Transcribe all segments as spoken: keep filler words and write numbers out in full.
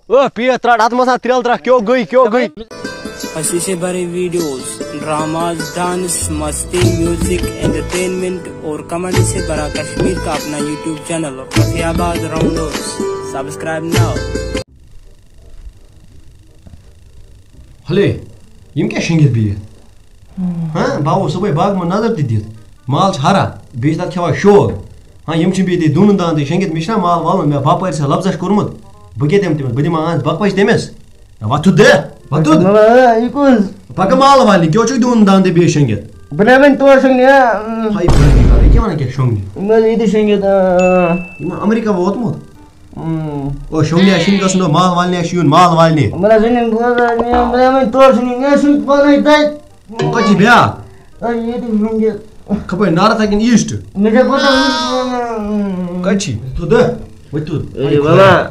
او پیر ترٛٹھ، اتھ منٛز ہا ترٛیل ترٛٹھ، کیٛاہ گٔے، کیٛاہ گٔے؟ اسی سے بڑے ویڈیوز، ڈراماز، ڈانس، مستی، میوزک، انٹرٹینمنٹ اور کامیڈی سے بڑا کشمیر کا اپنا یوٹیوب چینل فتح آباد راؤنڈرز۔ سبسکرائب ناؤ۔ ہلے، یِم کیٛاہ شۄنٛگِتھ بِہِتھ؟ ہاں، بہٕ آوُس صُبحٲے باغہٕ منٛز نظر تہِ دِتھ۔ مال چھِ ہران، بیٚیہِ چھِ تَتھ کھٮ۪وان شور۔ ہاں، یِم چھِ بیٚیہِ تہِ دوٗنہٕ دان تہِ شۄنٛگِتھ۔ مےٚ چھِنہ مال والُن، مےٚ باپٲرۍ چھےٚ لفظہ چھِ کوٚرمُت۔ بہٕ کیٛاہ دِمہٕ تٔمِس؟ بہٕ دِمہٕ ہا أہٕنٛز بکوَچ تٔمِس؟ وۄتھُتھ دِ، وۄتھُتھ۔ مطلب، یہِ کُس؟ پَکہٕ مال والنہِ، کیٛاہ چھُکھ دوٗنہٕ دان تہِ بیٚیہِ شۄنٛگِتھ؟ بہٕ نَے وۄنۍ تور شۄنٛگنہِ، ہا۔ ہاے، بہٕ کیٛاہ کَرٕ؟ یہِ کیٛاہ وَنان کیٛاہ شۄنٛگنہِ؟ یِم حظ ییٚتہِ شۄنٛگِتھ، آ۔ یہِ ما امریکہ ووتمُت؟ اۭں۔ او، شۄنٛگنہِ آسہِ چھُنہٕ گژھُن، او، مال والنہِ آسہِ یُن، مال والنہِ۔ مطلب، زٔمیٖن بوزان، مےٚ، مےٚ وۄنۍ تور چھُنہٕ، مےٚ چھُنہٕ پانَے تَتہِ۔ وۄنۍ کَتہِ چھِ بیٛاکھ؟ اے، ییٚتہِ شۄنٛگِتھ۔ کَپٲرۍ، نارتھ ہا کِنہٕ ایٖسٹ؟ مےٚ چھےٚ پَتہ۔ کَتہِ چھِ؟ تھوٚد ہا؟ وۄنۍ تھوٚد۔ اے، بَلا۔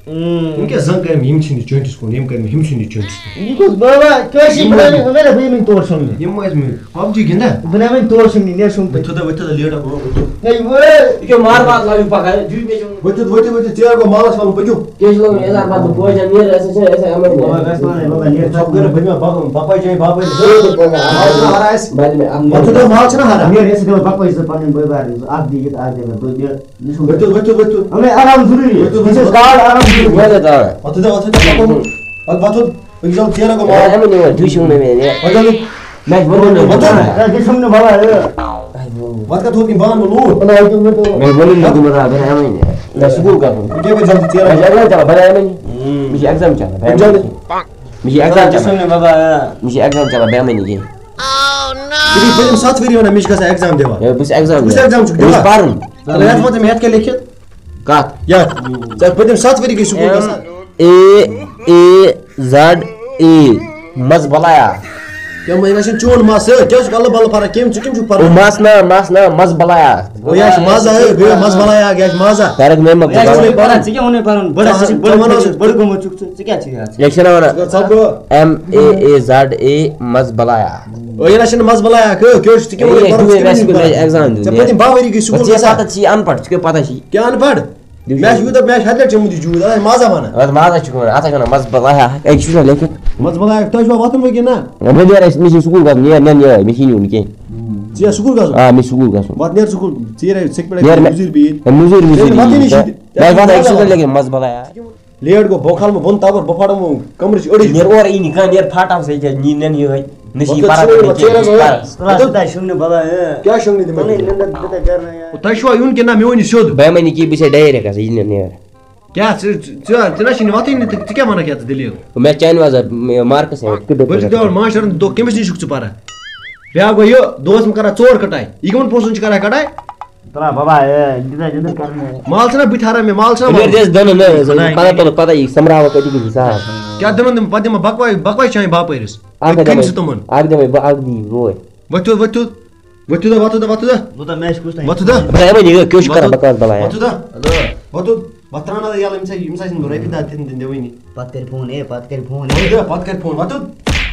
اۭں۔ یِم کیٛاہ زَنٛگ کَرِ مےٚ؟ یِم چھِنہٕ یہِ چٲنٛٹِس کُن، یِم کَرِ مےٚ، یِم چھِنہٕ یہِ چٲنٛٹِس کُن۔ یہِ کُس بابا؟ کٲشِر یِم پرٛٲنۍ، مٲلۍ۔ وۄنۍ کَرٕ بہٕ یِمَن تور شۄنٛگنہِ۔ یِم ٲسۍ مےٚ پب جی گِنٛدان۔ بہٕ نَے وۄنۍ تور شۄنٛگنہِ، نیرٕ شۄنٛگ۔ وۄنۍ تھوٚد ہا، وۄنۍ تھوٚد ہا، لیٹ ہا گوٚو، وۄنۍ تھوٚد۔ ہے، وۄنۍ۔ یہِ کیٛاہ مار وار لاگہِ پَکان؟ دیُت مےٚ چھُنہٕ۔ ؤتھِو، ؤتھِو، ؤتھِو، ژیر گوٚو، مالَس وَنُن، پٔکِو۔ کیٛاہ چھِ لوگمُت؟ یہِ زَن پَتہٕ بہٕ پوشَن نیرٕ، اَسہِ چھِ، اَسہِ چھِ اَمر نیرٕ۔ وَلہٕ، گژھِ پانَے، وَلہٕ، نیرٕ۔ ژھۄپہٕ کٔرِتھ، بہٕ دِمہٕ بَکھ-، بَکوَچ جایہِ، باپٲرۍ۔ ژٕ تہِ پَکھ۔ مال چھُنہ ہَران اَسہِ۔ بَنہِ مےٚ اَکھ وَتھُو دۄہ مال چھُنہ ہَران۔ نیرٕ، أسۍ دِمو بَکوَچ زٕ پَنٕنۍ بٲے بارٕنۍ زٕ۔ اَکھ دِ یہِ تہٕ اَکھ دِ مےٚ، بہٕ دِ، یہِ چھُنہٕ ؤتھِو، ؤتھِو، ؤتھِو۔ اَمے آرام ضروٗری۔ ؤتھِو، ؤتھِو۔ This is called آرام ضروٗری۔ ؤلِو تَوَے۔ وَتھُو تہٕ وَتھُو تہٕ پَکو۔ پَتہٕ وَتھُو۔ أکِس دۄہ ژیر گوٚو مال۔ ہے، مےٚ نِوان، تُہۍ چھِو نہٕ مےٚ نِوان۔ وَتھ کَتھ ووت کِنۍ بانہٕ لوٗر؟ وَتھ کَتھ ووت کِنۍ بانہٕ لوٗر؟ مےٚ ووٚنُے نہٕ تِمَن راتھ، بہٕ اَمَے نہٕ۔ مےٚ چھُ سکوٗل گژھُن۔ ژےٚ کیٛاہ پَزِ جلدی ژیر مےٚ چھُ ایٚگزام چَلان، بہٕ اَمَے نہٕ۔ مےٚ چھُ ایٚگزام چَلان، بہٕ اَمَے نہٕ۔ جلدی۔ مےٚ چھُ ایٚگزام چَلان، بہٕ اَمَے نہٕ کِہیٖنۍ۔ ژٕ گٔے پٔتِم سَتھ ؤری وَنان، مےٚ چھُ گژھان ایٚگزام دِوان۔ ہے، بہٕ چھُس ایٚگزام کُس دِوان۔ ایٚگزام چھُکھ مےٚ چھُ دِوان؟ پَرُن۔ تَلہٕ یَتھ وَن ژٕ مےٚ یَتھ کیٛاہ لیکھِتھ؟ کَتھ؟ یَتھ۔ ژےٚ پٔتِم سَتھ ؤری گٔے سکوٗل ایم گژھان۔ اے اے زڈ اے، مَزٕ بَلایا۔ کیٛاہ مےٚ چھُنہٕ چون مَس، ہے، کیٛاہ چھُکھ اَلہٕ بَلہٕ پَران؟ کٔمۍ ژٕ کٔمۍ چھُکھ او پَران؟ مَس نا، مَس نا، مَزٕ بَلایا۔ او یہِ چھُ مَزٕ، ہے، گٔیو مَزٕ بَلایا، یہِ چھُ مَزٕ۔ کَرَکھ مےٚ مَکھ ژٕ کیٛاہ چھُکھ بَلایا۔ پَران؟ ژٕ کیٛاہ وَنان پَران؟ بٔڑ ژٕ ہَسا چھِ، وَن، بٔڑ ژٕ وَن گٔمٕژ، حظ۔ بٔڑ گٔمٕژ چھُکھ ژٕ، ژٕ کیٛاہ چھِ یہِ حظ؟ یہِ چھِنہ وَنان ژٕ کَر ژۄپہٕ۔ M A A Z A, مَزٕ بَلایا۔ او یہِ نہ چھِنہٕ مَزٕ بَلایا، کیٛاہ، کیٛاہ چھُکھ ژٕ کیٛاہ ہے، وَنان؟ یہِ پَران؟ دوٗرِ ژٕ کیٛاہ وَنان؟ وٮ۪سہِ کُن آسہِ ایٚگزام دیُن، ژےٚ یہِ پٔتِم باہ ؤری گٔے سکوٗل ژےٚ گژھان۔ پَتہ چھِ یہِ اَن پَڑھ، ژٕ کیٛاہ پَتہ چھِ؟ کیٛاہ اَن پَڑھ؟ مےٚ چھُ یوٗتاہ، مےٚ چھُ ہَتہِ لَٹہِ چوٚمُت یہِ جوٗس، اَتھ ہَے مَزٕ وَنان۔ اَتھ مَزٕ چھُکھ وَنان، اَتھ ہَے چھِ وَنان مَزٕ بَلایا۔ اَتہِ چھُ نہ لیکھِتھ۔ مَزٕ بَلایا، تۄہہِ چھُوا وَتھُن وۄنۍ کِنہٕ نہ؟ وۄنۍ نیرٕ اَسہِ، مےٚ چھِ سکوٗل گژھُن، نیر، نیر، نیر، مےٚ چھِ یُن کینٛہہ۔ ژےٚ چھا سکوٗل گژھُن؟ آ، مےٚ چھِ سکوٗل گژھُن۔ وَتھ نیر سکوٗل، ژیٖرۍ ہے، ژٕ کیٛاہ پَران؟ نیر۔ ہے، مٔزوٗرۍ، مٔزوٗرۍ۔ ہے، وَتھ یی نہٕ یہِ چھِ، ہے، وَتھ یی نہٕ یہِ چھِ۔ لیٹ گوٚو، بہٕ کھالہٕ مےٚ بۄن تَوَر، بہٕ پھاڑَو وۄنۍ کَمرٕچ أڑِج۔ نیر اورٕ یی نہٕ کانٛہہ، نیر پھاٹاو سا ییٚکیٛاہ، نی نٮ۪ن یِہوٚے۔ نہ چھِ یہِ وَتھ پَران، ژٕ نہ چھِ یہِ وَتھ پَران۔ ژٕ رَٹھ سُہ تَے شۄنٛگنہٕ بَلاے، ہہ۔ کیٛاہ شۄنٛگنہِ دِمہٕ؟ پَنٕنۍ نِندٕر تہِ تَے کَرنَے، ہہ۔ تۄہہِ چھُوا یُن کِنہٕ نہ، مےٚ ؤنِو سیوٚد۔ بہٕ مےٚ نہٕ کینٛہہ، بہٕ چھُسے ڈایریکٹ آسان، یہِ نیر۔ کیٛاہ ژٕ، ژٕ، ژٕ، ژٕ نہ چھِ نہٕ وَتھٕے نہٕ، تہٕ ژٕ کیٛاہ وَنان کیٛاہ ژٕ دٔلیٖل؟ مےٚ چانہِ وَزٕ، مےٚ مارکٕس ہٮ۪وان، کِتھ پٲٹھۍ بہٕ چھُس پَرٕ؟ دِوان ماشٹرَن دوٚپ، کٔمِس نِش چھُکھ ژٕ پَران؟ بیٛاکھ گوٚو یہِ، دۄہَس منٛز کَران ژور کَٹاے، یہِ کَمَن پونٛسَن چھُ کَران کَٹاے؟ ترٛا بابا، اے، نِندٕر، نِندٕر کَرنہٕ۔ مال چھُنہ بہٕ تہِ ہَران مےٚ، مال چھُنہ مےٚ وَلُن۔ دِژ دَنہٕ نہ، نہ، پَتہ نہ۔ تُلہٕ پَتہ یہِ سَمراوَکھ أتی گژھِ صاف۔ کیٛاہ دَنَن دِمہٕ؟ پَتہٕ دِمہٕ بَکواے، بَکواے چھِ چانہِ باپٲرِس۔ اَکھ وۄنۍ کَمہِ دِمَے، سۭتۍ تِمَن؟ اَکھ دِمَے بہٕ، اَکھ دِیہِ بہٕ۔ ؤتھِو، ؤتھِو۔ ؤتھِو دا، وَتھِو دا، وَتھِو دا۔ لوٗتاہ میچ کُس تام۔ وَتھِو دا۔ بہٕ دَپے وۄنۍ یہِ کیٛاہ چھُ کَران وَتھِو۔ بَکواس بَلایا۔ وَتھِو دا۔ ہیلو۔ وَتھِو۔ وَتھ ترٛاو نہ یَلہٕ، أمِس آسہِ، أمِس آسہِ نہٕ رۄپیہِ دَہ تہِ نہٕ دِوٲنی۔ پَتہٕ کَرِ فون، اے، پَتہٕ کَرِ فون، اے۔ وَتھِو دا، پَتہٕ کَرِ فون، وَتھِو۔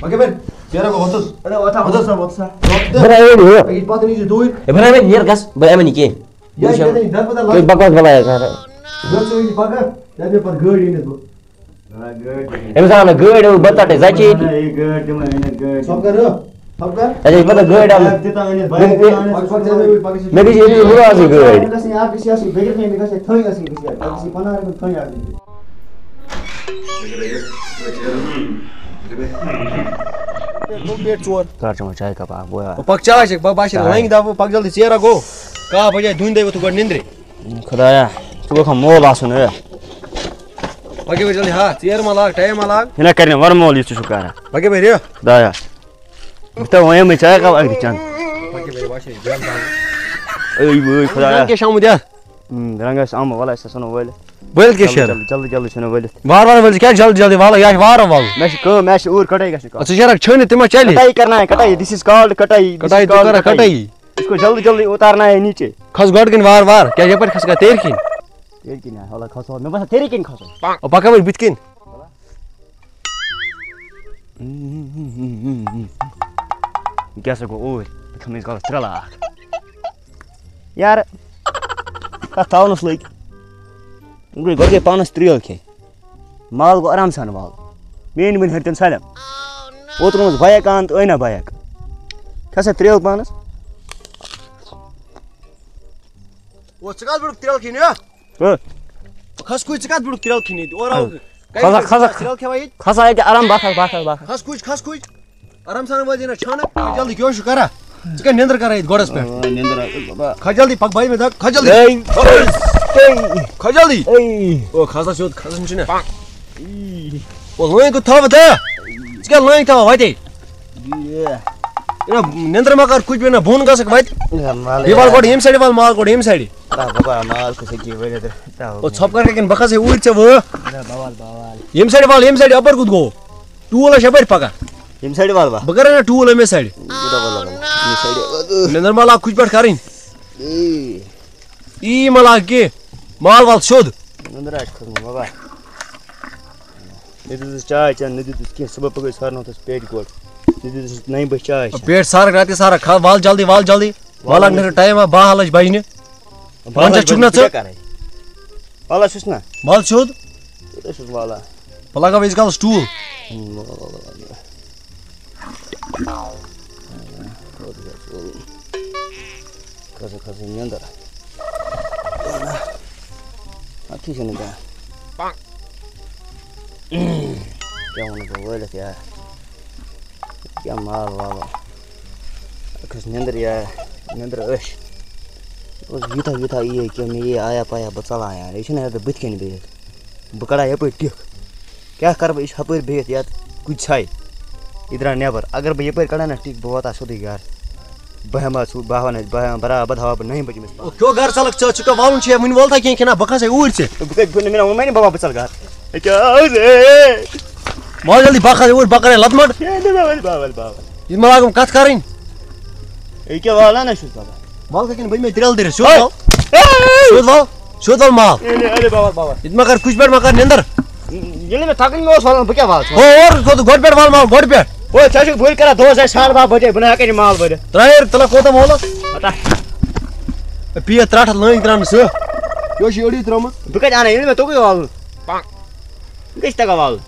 وَتھ کَپٲرۍ؟ پھیرا گوٚو، وَتھُس۔ اَدٕ وَتھ ہا، وَتھُس۔ وَتھُس ہا، وَتھُس ہا۔ وَتھ دا۔ بہٕ درٛاوے نہٕ یہِ۔ أکِس پَتہٕ نیٖزِ دوٗرۍ۔ ہے، بہٕ درٛاوے نہٕ، نیر گژھ، بہٕ اَمے نہٕ کینٛہہ۔ یہِ وٕچھ حظ، حظ۔ یہِ دربٕدر تُہۍ لَگہِ۔ بَکواس بَلایا کَران۔ یہِ حظ ژٕ یہِ پَکان، یہِ حظ مےٚ پَتہٕ گٲڑۍ أنِتھ بہٕ۔ گٲڑۍ دِمَے۔ أمِس آو نہٕ گٲڑۍ، أمِس بہٕ ژَٹَے ژَچی۔ نہ، یہِ گٲڑۍ دِمَے، أنِتھ گٲڑۍ۔ ژۄپہٕ کَر، ہہ؟ ژۄپہٕ کَر۔ اَسہِ ٲسۍ پَتہٕ گٲڑۍ اَنٕنۍ۔ بیگ تہِ تہٕ أنِتھ، مےٚ، بیگ تہِ مےٚ، اَنٕنۍ۔ پَکھ، پَکھ، ژےٚ ٲسۍ، پَکھ، ژےٚ ٲسۍ۔ مےٚ گٔے أمِس مُلازِم گٲڑۍ۔ گژھِ نہٕ اَکھ گژھِ آسٕنۍ، بیٚکِس گژھِ نہٕ گژھِ تھٔنۍ آسٕنۍ، گژھِ آسٕنۍ، پَنٛداہ رۄپیہِ تھٔنۍ آسٕنۍ۔ لوٚگ پیٹ ژور۔ کَر چٮ۪مو چاے کَپ اَکھ، بوے۔ پَکھ چاے چٮ۪کھ، بہٕ، بہٕ آسہٕ چاے۔ لَنٛگہِ دَبہٕ، پَکھ جلدی، ژیر ہا گوٚو۔ کاہ بَجے، دُنۍ دَے ووٚتھُکھ گۄڈٕ نِنٛدرِ۔ خۄدایا، ژٕ گوٚکھا مول آسُن، ہے؟ پَکھ ہے جلدی، ہا، ژیر ما لاگ، ٹایم ما لاگ۔ یہِ نہ کَرِ نہٕ وَرٕ مول، یہِ ژٕ چھُکھ کَران۔ پَکھ ہے ریو۔ خۄدایا۔ بہٕ تہِ وَنے مےٚ ژےٚ کَپ اَکہِ دِ چَنٛد۔ پَکھ ہے واش ہے، جان داو۔ ٲے وٲے خۄدایا۔ کیٛاہ چھُ آمُت یَتھ؟ ہُم، رنٛگ آسہِ آمُت، وَلہٕ اَسہِ ژھٕنو وٲلِتھ۔ وٲلِتھ کیٛاہ جلدی، شیر؟ جلدی، جلدی، جلدی ژھٕنو وٲلِتھ۔ وارٕ وارٕ وٲلِتھ، کیٛاہ جلدی جلدی والہٕ؟ یہِ آسہِ وارٕ والُن۔ مےٚ چھِ کٲم، مےٚ چھِ اوٗرۍ کَٹٲے گژھِ کَرُن۔ ژٕ چھَکھ چھٲنِتھ، تِم ما چَلہِ؟ کَٹٲے کرنا ہے، کَٹٲے، this is called کَٹٲے، this is کَٹٲے، ژٕ called کَرَکھ کَٹٲے۔ کَٹٲے۔ اس کو جلدی جلدی اتارنا ہے نیچے۔ کھس گۄڈٕ کِنۍ وارٕ وارٕ، کیٛازِ یَپٲرۍ کھسکھ تیٚرِ کِنۍ۔ تیٚرِ کِنۍ ہا، وَلہٕ کھسو، مےٚ باسان تیٚرِ کِنۍ کھسو۔ او پَکھ وۄنۍ بٕتھِ کِنۍ۔ یہِ کیٛاہ سا گوٚو اوٗرۍ؟ بہٕ کھٮ۪مہٕ ییٖتِس کالَس ترٛےٚ لاکھ۔ یارٕ، کَتھ تھاونَس لٔگۍ۔ گٔے، گۄڈٕ گٔے پانَس ترٛیل کھے۔ مال گوٚو آرام سان وال۔ میٛٲنۍ بٔنۍ ہیٚتٮ۪ن سلم۔ اوترٕ اوس بایک آن تہٕ أنۍ نا بایک۔ کھسا ترٛیل پانس۔ او، ژٕ کتھ بڑُکھ ترٛیل کھیٚنہِ، ہا؟ ہہ۔ کھس کُج، ژٕ کتھ بڑُکھ ترٛیل کھیٚنہِ ییٚتہِ؟ اورٕ آو۔ ہہ۔ کتہِ کھسا، چھُکھ کھسا۔ ترٛیل کھٮ۪وان ییٚتہِ؟ کھسا ییٚتہِ آرام، بکھس، بکھس، بکھس۔ کھس کُج، کھس کُج۔ آرام سان وٲتۍ نہ چھانہٕ، کھا جلدی، کیٛاہ چھُ کران؟ ژٕ کیٛاہ نیٚنٛدٕر کران ییٚتہِ گۄڈس پٮ۪ٹھ؟ آ، نیٚنٛدٕر آ، بابا۔ کھا جلدی، پکھ بایہِ مےٚ دگ، کھا جلدی۔ A, A. کھا جلدی۔ اے۔ او، کھسا سیوٚد، کھسان چھُنہ۔ او، لٲنٛگۍ کُتھ تھاوٕ بہٕ تہٕ؟ ژٕ کیٛاہ لٲنٛگۍ تھاوان وتے؟ یہِ۔ یہِ نہ نیٚنٛدٕر ما کر کُج بیٚیہِ نہ بۄن گژھکھ وتہِ۔ یہِ مالٕے بیٚیہِ وال یار۔ گۄڈٕ ییٚمہِ سایڈٕ وال مال گۄڈٕ ییٚمہِ سایڈٕ۔ آ، بابا، مال کُس ہیٚکہِ یہِ ؤلِتھ؟ ترٛاو۔ او، ژھۄپہٕ کر کَتٮ۪ن، بہٕ کھسے اوٗرۍ ژےٚ وٲ۔ نہ، بوال، بوال۔ ییٚمہِ سایڈٕ وال، ییٚمہِ سایڈٕ، اَپٲرۍ کوٚت گوٚو؟ ٹوٗل ہا چھِ اَپٲرۍ پَکان۔ ییٚمہِ سایڈٕ وال بہٕ۔ بہٕ کَرٕ نہ ٹوٗل ییٚمہِ سایڈٕ۔ یہِ دَبا لَگان۔ ییٚمہِ سایڈٕ۔ مےٚ نہ مال اَکھ کُج پٮ۪ٹھ کَرٕنۍ۔ اے۔ یی مال اَکھ کہِ مال وال سیوٚد۔ نُنٛدٕ راج کھوٚتمُت بابا۔ نہ دِژٕس چاے چٮ۪نہٕ، نہ دِژٕس کینٛہہ۔ صُبحٲے پَکٲے سارنوتھَس پیٹہِ گۄڈٕ۔ نہ دِژٕس نَیہِ بَجہِ چاے چٮ۪نہٕ۔ پیٹہِ سارَکھ راتہِ سارَکھ کھا، وال جلدی، وال جلدی۔ وال وال اَکھ نہ ٹایم آو باہ لَچھ بَجنہِ۔ وَن ژےٚ چھُکھ نہ ژٕ؟ کیٛاہ کَرَے؟ وَلہٕ چھُس نہ۔ وَلہٕ سیوٚد۔ کوٗتاہ چھُس وَلہٕ؟ بہٕ لَگاوٕ ییٖتِس کالَس ٹوٗل۔ کھسا کھسا نیٚنٛدٕر۔ اَتھٕے چھُنہٕ کانٛہہ۔ کیٛاہ وَنہٕ بہٕ وٲلِتھ یار؟ کیٛاہ مال والو؟ کھٔژ نیٚنٛدٕر یا نیٚنٛدٕر أچھ۔ اوس یوٗتاہ یوٗتاہ یہِ کہِ مےٚ یہِ آیا پایا بہٕ ژَلان یار، یہِ چھُنہٕ ہٮ۪کان بٕتھِ کَنہِ بِہِتھ۔ بہٕ کَڑا یَپٲرۍ ٹِکھ؟ کیٛاہ کَرٕ بہٕ؟ یہِ چھِ ہُپٲرۍ بِہِتھ یَتھ کُجہِ ژھَے۔ یہِ درٛاو نٮ۪بَر۔ اگر بہٕ یَپٲرۍ کَڑا نہ ٹِکھ، بہٕ واتہٕ سیوٚدُے گَرٕ۔ بہٕ ہٮ۪مہٕ ہا سُہ، بہٕ ہاوَن، بہٕ ہٮ۪مہٕ برابر، ہاوٕ بہٕ نَیہِ بَجہِ أمِس پَتہٕ۔ او، کیٛاہ گَرٕ ژَلَکھ ژٕ؟ ژٕ کیٛاہ وَلُن چھُ یا وٕنہِ وَلتھا کینٛہہ کِنہٕ نہ؟ بہٕ کھَسَے اوٗرۍ ژےٚ۔ بہٕ کَتہِ، بہٕ، مےٚ ووٚن مےٚ نہٕ بابا بہٕ ژَلہٕ گَرٕ۔ ییٚکیٛاہ آو رے۔ وَل جلدی، بہٕ کھَسَے اوٗرۍ، بہٕ کَرَے لَتہٕ مَٹ۔ ہے، نہ، نہ، وَلہٕ بابا، وَلہٕ بابا۔ یہِ ما لاگُن کَتھ کَرٕنۍ؟ ییٚکیٛاہ وَلان نہ چھُس بابا۔ وَل کَتہِ کِنہٕ بہٕ دِمَے ترٛیل دٔرِتھ، سیوٚد ہے۔ وَل۔ ہے۔ سیوٚد وَل، سیوٚد وَل مال۔ ہے، ہے، ہے، بابا، بابا۔ ییٚتہِ ما کَر کُجہِ پٮ۪ٹھ ما کَر نیٚنٛدٕر۔ ییٚلہِ مےٚ تھَکٕنۍ مےٚ اوس وَلان، بہٕ کیٛاہ وَلہٕ؟ ہو، اورٕ تھوٚد گۄڈٕ پٮ۪ٹھ وَل مال، گۄڈٕ پٮ۪ٹھ۔ او، ژےٚ چھُکھ بٔلۍ کَران دۄہَس اَسہِ ساڑٕ باہ بَجے، بہٕ نہ ہٮ۪کَے یہِ مال بٔرِتھ۔ ترٛایَر تَلہ کوتاہ مولہٕ؟ پَتہ۔ پیٖر ترٛٹھ لٲنٛگۍ ترٛاونہٕ سُہ۔ یہِ اوس یہِ أڑی ترٛٲومٕژ۔ بہٕ کَتہِ اَنَے، ییٚلہِ مےٚ توٚگُے والُن۔ یہِ کیٛاہ چھِ تَگان والُن؟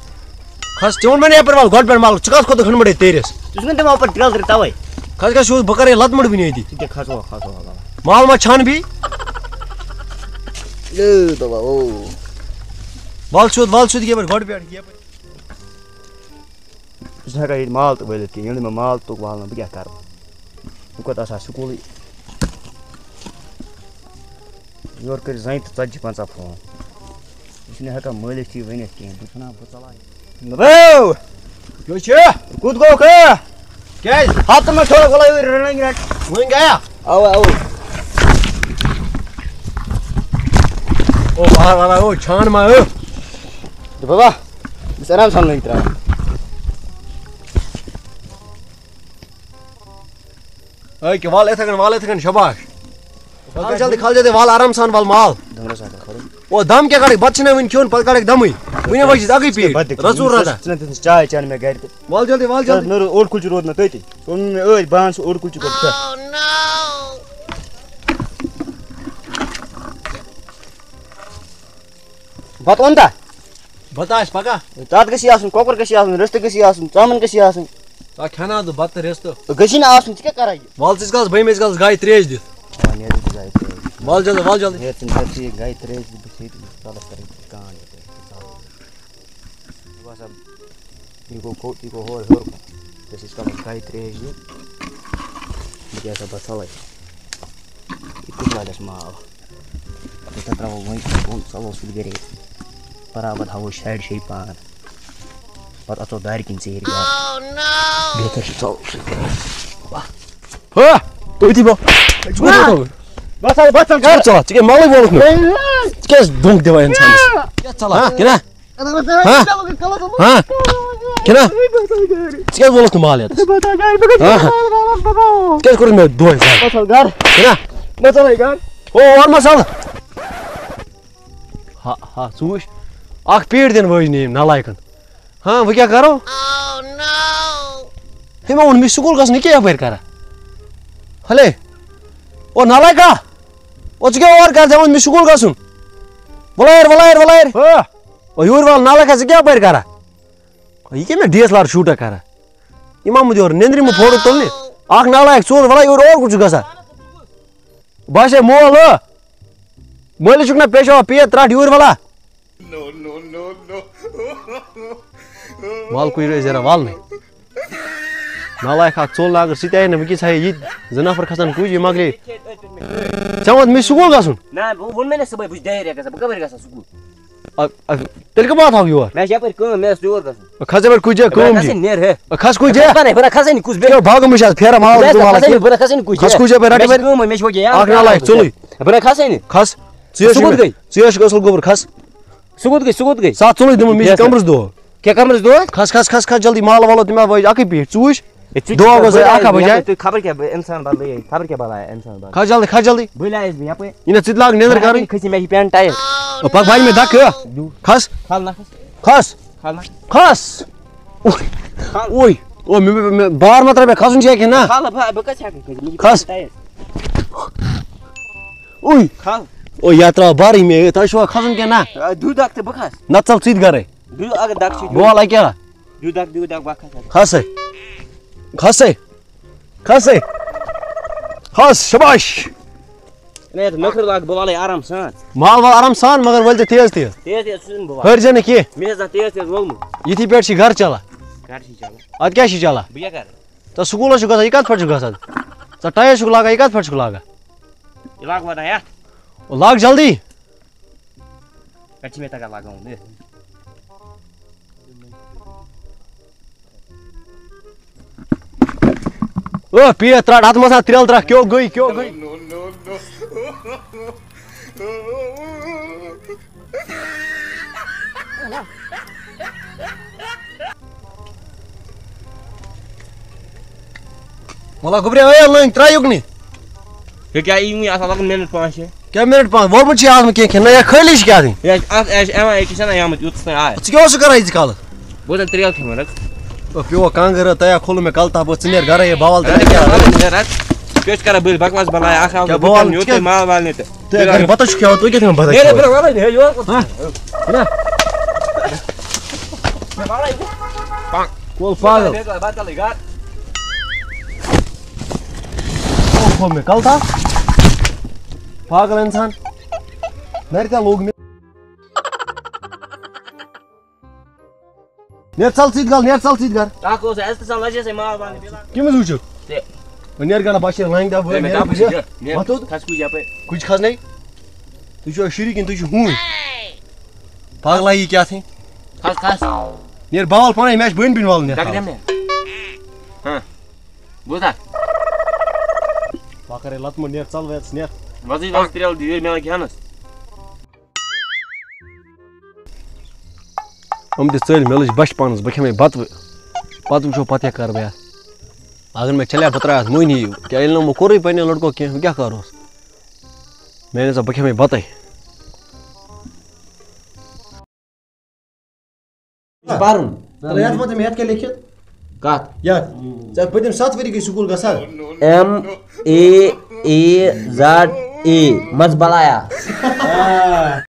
کھس، ژےٚ ووٚن مےٚ نہ یَپٲرۍ وَل، گۄڈٕ پٮ۪ٹھ مَل، ژٕ کَتھ کھوٚتُکھ ہَنٛڈ مَنٛڈَے تیٖرِس؟ ژٕ چھُکھ نہٕ دِوان اورٕ پَتہٕ ڈرٛل ترٛٲوِتھ تَوَے۔ کھس گژھ، یہِ اوس، بہٕ کَرَے لَتہٕ مُڑ وٕنی أتی۔ ژٕ کیٛاہ کھسو، کھسو، کھسو۔ مال ما چھان بیٚیہِ؟ اے دَپان، او۔ وَل سیوٚد، وَل سیوٚد یَپٲرۍ، گۄڈٕ پٮ۪ٹھ یَپٲرۍ۔ بہٕ چھُس نہٕ ہٮ۪کان ییٚتہِ مال تہِ وٲلِتھ کِہیٖنۍ۔ ییٚلہِ مےٚ مال توٚگ والنہٕ، بہٕ کیٛاہ کَرٕ؟ بہٕ کوٚت آسہٕ ہا سکوٗلٕے؟ یورٕ کٔرۍ زَنہِ تہٕ ژَتجی پنٛژاہ فون۔ یہِ چھُنہٕ ہٮ۪کان مٲلِس تہِ ؤنِتھ کِہیٖنۍ۔ بہٕ چھُس وَنان، بہٕ ژَلہٕ ہا۔ نبو! کیٛاہ چھُ؟ کوٚت گوٚو کھا؟ کیٛازِ؟ ہَتہٕ منٛز چھوڑا گۄلٲوِتھ رَنان گرٛٮ۪کھ۔ وۄنۍ گٔیا؟ اَوَے، اَوَے۔ او، وارٕ وارٕ، او، چھان ما، او۔ بابا، بہٕ چھُس آرام سان لٔنٛگۍ ترٛاوان۔ أکہِ وال یِتھَے کٔنۍ، وال یِتھَے کٔنۍ، شاباش۔ کھال جلدی، کھال جلدی، وال آرام سان، وال مال۔ دَمرَس اَکھ کھالُن۔ او، دَم کیٛاہ کَڑَکھ؟ بَتہٕ چھُنہ وٕنہِ کھیوٚن، پَتہٕ کَڑَکھ دَمٕے۔ وٕنہِ وٕچھ اَکٕے پیٖٹ۔ بَتہٕ کھیوٚن۔ رَژھ اوٚن رَژھ۔ ژٕ نہ دِژٕنَس چاے چٮ۪نہٕ مےٚ گَرِ تہٕ۔ وَل جلدی، وَل جلدی۔ نہ، اوٚڑ کُل چھُ روٗدمُت تٔتی۔ سُہ اوٚن مےٚ ٲدۍ بانہٕ، سُہ اوٚڑ کُل چھُ گۄڈٕ کھٮ۪تھ۔ بَتہٕ اوٚن تا؟ بَتہٕ آسہِ پَگاہ۔ تَتھ گژھِ یہِ آسُن، کۄکُر گژھِ یہِ آسُن، رِستہٕ گژھِ یہِ آسُن، ژامَن گژھِ یہِ آسٕنۍ۔ آ، کھٮ۪ناو ژٕ بَتہٕ رِستہٕ۔ گژھِ نہٕ آسُن، ژٕ کیٛاہ کَران یہِ؟ وَل ژٕ گژھ، بہٕ یِمَے ژٕ گژھ گایہِ ترٛیش دِتھ۔ آ، نیرٕ بہٕ گایہِ ترٛیش دِتھ۔ وَل جلدی، وَل جلدی۔ نیر ژٕ، نیر ژٕ یہِ گایہِ ترٛیش دِتھ، بہٕ چھُس ییٚتی ژَلَس کَرٕنۍ کٲم یَپٲرۍ۔ بہٕ باسان، یہِ گوٚو کو-، یہِ گوٚو ہورٕ ہیوٚر کُن۔ یۄس أسۍ کَرو گایہِ ترٛیش دِتھ، بہٕ کیٛاہ سا بہٕ ژَلَے۔ یہِ کُس لاگَس مال؟ تہٕ تَتھ ترٛاوو وۄنۍ بۄن، ژَلو سُلہِ گَرے۔ برابر تھاوو شَڈِ شے پان۔ پَتہٕ اَژو دارِ کِنۍ ژیٖرۍ گَرٕ۔ بہتر چھُ ژَلو سُلہِ گَرے۔ ہا، تُہۍ تہِ بہٕ۔ بَس حظ، بَس حظ، گَرٕ۔ ژٕ ژَلان، ژٕ کیٛاہ مَلٕے وولُکھ نہٕ؟ ژٕ کیٛازِ دھونٛکہٕ دِوان اِنسانَس؟ کیٛاہ ژَلان؟ ہا، کِنہ؟ ہا؟ ہا؟ کِنہ؟ ژٕ کیٛازِ وولُکھ نہٕ مال یَتَس؟ ہا؟ ژٕ کیٛازِ کوٚرُتھ مےٚ دۄہَے زَن؟ بَس حظ، گَرٕ۔ کِنہ؟ بَس حظ، گَرٕ۔ او، اورٕ ما ژَلہٕ؟ ہا، ہا، ژٕ وٕچھ، اَکھ پیٖٹ دِنہٕ وٲجۍ نہٕ یِم نالایکَن۔ ہاں، وۄنۍ کیٛاہ کَرو؟ ہے، مےٚ ووٚن، مےٚ چھُ سکوٗل گژھُن، یہِ کیٛاہ یَپٲرۍ کَران؟ ہَلے، او نالایکا، او ژٕ کیٛاہ اورٕ کَران؟ ژےٚ ووٚن، مےٚ چھُ سکوٗل گژھُن۔ وَلہٕ یَر، وَلہٕ یَر، وَلہٕ یَر۔ ہا۔ او یور وال نالک، ژٕ کیٛاہ اَپٲرۍ کران؟ یہِ کیٛاہ مےٚ ڈی ایس ایل آر شوٗٹا کران؟ یہِ ما مُت یورٕ نیٚنٛدرِ منٛز فوٹو تُلنہِ؟ اَکھ نالایک ژوٚل، وَلہٕ یورٕ اور کُن چھُ گژھان؟ باسے مول ہو۔ مٲلِس چھُکھ نہ پیشوا پیٚیہِ ترٛٹھ یوٗرۍ وَلا۔ وَل کُج روزِ زیرا وَل نہٕ۔ نالایک اَکھ ژوٚل، اگر سُہ تہِ آیہِ نہٕ وٕنکیٚس، ہایہِ یہِ زٕ نفر کھسن کُج، یہِ مۄکلے۔ ژےٚ ووٚنُتھ مےٚ چھُ سکوٗل گژھُن۔ نہ، بہٕ ووٚن مےٚ نہ صُبحٲے، بہٕ چھُس ڈایریا گژھان، بہٕ کَپٲرۍ گژھان سکوٗل؟ اَ-، اَ، تیٚلہِ کَمہِ واتہٕ آو یور؟ مےٚ چھِ یَپٲرۍ کٲم، مےٚ ٲس یور گژھُن۔ کھس یَپٲرۍ کُج جا، بہٕ کٲم نہ کھسٕے جی۔ نیر ہے۔ کھس کُج جا۔ بہٕ نہ، بہٕ نہ کھسٕے نہٕ کُس بیٚیہِ۔ کیٛاہ باغہٕ مُشاہدٕ پھیران مال مےٚ تہٕ نہ مال کھسٕے کیٛاہ؟ نہٕ، بہٕ نہ کھسٕے نہٕ کُس کھس جا۔ کُج جا، بہٕ رَٹہٕ مےٚ چھِ بَرِ۔ کٲم، مےٚ چھِ وۄنۍ یہِ اَکھ اَکھ نالایک نالایک ژوٚلُے۔ ژوٚلُے۔ بہٕ نہ کھسٕے نہٕ۔ کھس۔ ژٕ یہِ سُہ چھُکھ کوٚت مےٚ، گٔے؟ ژٕ یہِ چھُکھ اَصٕل گوٚبُر، کھس۔ سُہ کوٚت گٔے؟ سُہ کوٚت گٔے؟ سا ژوٚلُے دِمو، مےٚ چھِ یَس۔ کَمرَس دۄہ۔ کیٛاہ کَمرَس دۄہ؟ کھس، کھس، کھس، کھس، جلدی مال والو تہٕ مےٚ وٲج اَکٕے پیٖٹۍ، ژٕ وٕچھ۔ ہے، ژٕ دۄہ چھُکھ گوٚو زَن بٔلۍ اَکھ ہا آیَس بہٕ بَجے۔ یَپٲرۍ، ژٕ خبر کیٛاہ بہٕ اِنسان بَدلے، خبر کیٛاہ بَلایا اِنسان بَدلے۔ کھس جلدی، کھس جلدی۔ بٔلۍ آیَس بہٕ یَپٲرۍ۔ یہِ نہ ژٕ تہِ لاگ نیٚنٛدٕر بہٕ کَرٕنۍ۔ کھٔژ مےٚ چھِ پٮ۪نٛٹ ٹایِٹ۔ او، پَکھ بَنہِ مےٚ دَکہٕ۔ دِو۔ کھس۔ کھال نہ کھس۔ کھس۔ کھال نہ۔ کھس۔ اوے۔ کھال۔ اوے۔ او، مےٚ، مےٚ، مےٚ بار مہ ترٛاو مےٚ کھسُن چھُ کِنہٕ نہ؟ کھال بہٕ، بہٕ کَتہِ ہٮ۪کہٕ کھٔسِتھ؟ مےٚ چھِ کھس۔ Pant tight. اوے۔ کھال۔ او، یَتھ ترٛاو بارٕے مےٚ، تۄہہِ چھُوا کھسُن کِنہٕ نہ؟ آ، دِو دَکہٕ تہٕ بہٕ کھسہٕ۔ نَتہٕ ژَل ژٕ تہِ گَرَے۔ دِو اگر دَکہٕ چھِ بہٕ وَلہٕ اَکہِ اَکھ۔ دِو دَکہٕ، دِو دَکہٕ، بہٕ کھسہٕ۔ کھس ہے۔ کھس ہے۔ کھس ہے۔ کھس، شاباش۔ ہے، یَتھ نٔکھرٕ لاگ بہٕ وَلَے آرام سان۔ مال وال آرام سان، مگر ؤلۍ تہِ تیز تیز۔ تیز تیز چھُنہٕ بہٕ وَلان۔ ہٲرۍ زِ نہٕ کینٛہہ۔ مےٚ ٲس نہٕ تیز تیز وولمُت۔ یِتھی پٮ۪ٹھ چھِ گَرٕ چَلان۔ گَرٕ چھِ چَلان۔ اَدٕ کیٛاہ چھِ چَلان؟ بہٕ کیٛاہ کَرٕ؟ ژٕ سکوٗلَس چھُکھ گژھان، یہِ کَتھ پٮ۪ٹھ چھُکھ گژھان؟ ژٕ ٹایَر چھُکھ لاگان، یہِ کَتھ پٮ۪ٹھ چھُکھ لاگان؟ یہِ لاگ وَنان یَتھ۔ او، لاگ جلدی۔ پٮ۪ٹھٕ چھِ مےٚ تَگان لَگاوُن، ہے۔ او، پیٖر ترٛٹھ، اَتھ منٛز ہا ترٛیل ترٛٹھ، کیٛو گٔے، کیٛو گٔے؟ وَلہٕ گوٚبریا، اے لٔنٛگۍ ترٛاو یُکنُے۔ ہے، کیٛاہ یی وُنہِ آسان لَگُن مِنَٹ پانٛژھ شےٚ؟ کیٛاہ مِنَٹ پانٛژھ؟ ووٚرمُت چھُے اَتھ منٛز کینٛہہ کھٮ۪ن؟ نہ، یا خٲلی چھِ کیٛاہ دِنۍ؟ ہے، اَتھ، اَتھ، اَتھ یِوان أکِس چھَنہ آمُت، یوٗتاہ چھُنہ آے۔ ژٕ کیٛاہ اوسُکھ کَران ییٖتِس کالَس؟ بہٕ اوسُس ترٛیل کھٮ۪وان رَٹھ۔ او، پیوٚو کانٛگٕر رَٹھ، تۄہہِ ہا کھوٚلُو مےٚ کَلہٕ تَپھ، ژٕ نیر گَرَے، ہے، بَوال تہِ رَٹھ، کیٛاہ رَٹھ؟ رَٹھ، رَٹھ۔ کیٛاہ چھُکھ کَران بٔلۍ بَکواس بَلایا؟ اَکھ آو کیٛاہ بہٕ بَوال، کَرٕ یوٗتاہ ژٕ کیٛاہ مال وال نِتہٕ۔ تُہۍ اگر بَتَس چھُو کھٮ۪وان، تُہۍ کِتھ کٔنۍ بَتَس ہے، کھٮ۪وان؟ برٛونٛہہ وَلَے، ہے، یور کُن۔ ہہ؟ چھُنہ؟ کول پاگل۔ بیٚیہِ کَرٕ بَتہٕ کَلٕے گَر۔ او، کھوٚل مےٚ کَلہٕ تَپھ۔ پاگل اِنسان۔ نَرِ تہِ لوٚگ مےٚ۔ نیر ژَل ژٕ تہِ گَل، نیر ژَل ژٕ تہِ گَر۔ اَکھ اوس اَسہِ تہِ سَمجھ اَسہِ مال وال بیٚیہِ لاگُن۔ کٔمِس وٕچھُکھ؟ ژےٚ۔ وۄنۍ نیر گَنہ بَشیٖر لانٛگہِ دَب، ہے، مےٚ نیر دَب کُجہِ۔ ژٕ، نیر۔ وۄتھ تھوٚد۔ کھَس کُجہِ یَپٲرۍ۔ کُجہِ کھَس نے۔ تُہۍ چھِوا شُرۍ کِنہٕ تُہۍ چھِو ہوٗنۍ؟ پاگلایی کیٛاہ تھے؟ کھَس، کھَس۔ نیر بَوَل پَنَے، مےٚ چھِ بٔنۍ بٔنۍ وَلٕنۍ یَتھ دَکہٕ حالَس۔ دِم نیر۔ ہاں۔ بوٗزتھا؟ پَکھ کَرَے لَتہٕ مۄنٛڈ، نیر ژَل وٮ۪ژ نیر۔ وۄزٕج وۄزٕج ترٛیل دِ یورٕ مےٚ لَگہِ ہٮ۪نَس۔ یِم تہِ ژٔلۍ، مےٚ لٔج بَچھِ پانَس، بہٕ کھٮ۪مَے بَتہٕ وۄنۍ۔ پَتہٕ وٕچھو پَتہٕ کیٛاہ کَرٕ بہٕ یَتھ۔ اگر مےٚ چَلے، بہٕ ترٛاوٕ یَتھ مٔہنی۔ کیٛاہ ییٚلہِ نہٕ یِمو کوٚرُے پنٛنیو لٔڑکو کینٛہہ، وۄنۍ کیٛاہ کَروس؟ میٛانہِ حِساب بہٕ کھٮ۪مَے بَتَے۔ پَرُن۔ تَلہٕ یَتھ وَتھ مےٚ یَتھ کیٛاہ لیکھِتھ؟ کَتھ؟ یَتھ۔ ژےٚ پٔتِم سَتھ ؤری گٔے سکوٗل گژھان۔ M A A Z A, منٛز بَلایا۔ آ۔